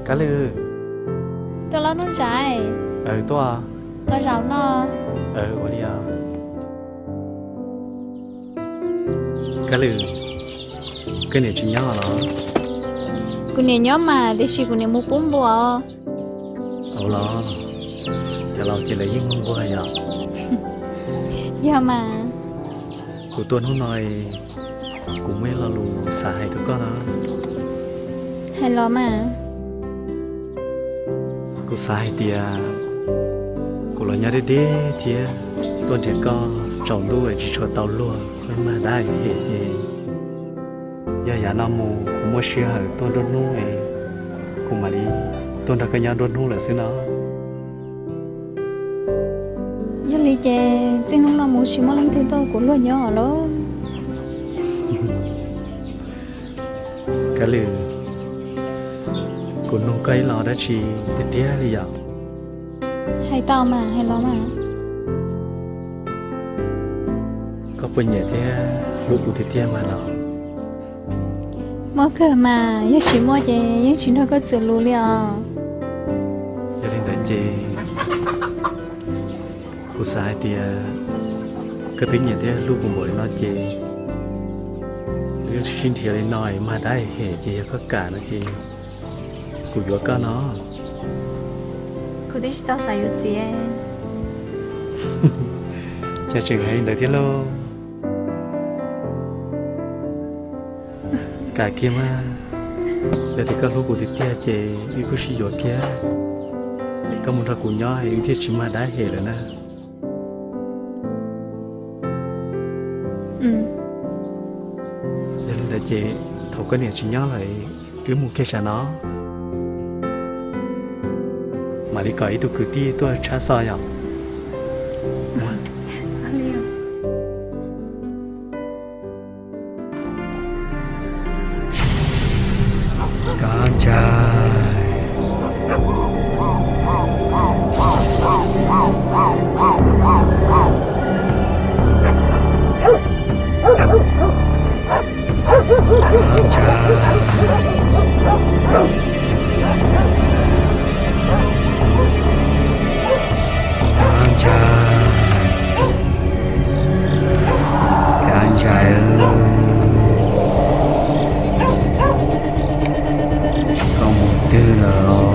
Kab Lwm. Tuaj los Nuj Ntsaiv. Tuaj. Los zaum no. Ua li os. Kab Lwm, koj niam tsis nyob los? Kuv niam nyob mas, tiam sis kuv niam mus pub npua. Ua los, cov laus ces lawv yeej muaj npua yom. Yog mas. Kuv tuaj hnub no, kuv muaj ib lo lus xav hais rau koj no. Hais los mas. Kuv xav hais tias kuv los nyob deb deb thiab tuaj nrhiav koj tsaus ntuj es tsis tshua tau luag, mag dab hem ces yog yav no mus kuv muaj sij hawm tuaj nruab hnub es kuv mam li tuaj nrog koj nyob nruab hnub lawm xwb no. Yog li ces txij hnub no mus tsis muaj leej twg tuaj kuv luag nyob os lauj. Kab Lwm, kuv nug koj ib lo dab tsi tiag tiag li yom? Hais tau mas, hais los mas. Koj puas nyiam thiab hlub kuv tiag tiag mas los? Muaj kawg mas, yog tsis muaj ces yeej tsis nrog koj txwm lus li os. Yog li ntawd ces kuv xav hais tias koj twb nyiam thiab hlub kuv npaum li no ces wb sib nrhiav li no mag dab hem ces yog koj kam no ces kuv yuav koj no. Kuv twb tsis tau xav yuav txiv. Cas tseem hais li ntawd thiab lauj? Kam kiag mas, yog tias koj hlub kuv tiag tiag ces wb kuj sib yuav kiag, koj mus nrog kuv nyob wb thiaj tsis mag dab hem lawm na. Yog li ntawd ces thaum koj niam tsis nyob lawm wb mus kiag tsam no, mam li kom ib tug kwv tij tuaj tshab xov yom. Kav ntshai. Kav ntshai. Kav ntshai. Kav ntshai. Koj mus twg lawm?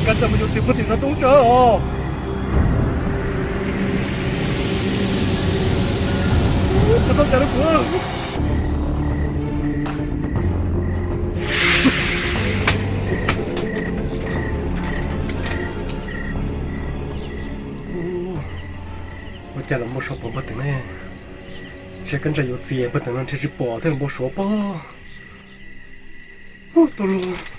Kav tsij mus yuav txiv puag tim no roob tsawb os. Koj txhob tsa rau kuv. Ua cas los npau suav pom npawg Teev ne? Ntshe koj ntshai yuav txiv npawg Teev no nrhiav tsis pom thiaj los npau suav pob. Ub, tuaj luag.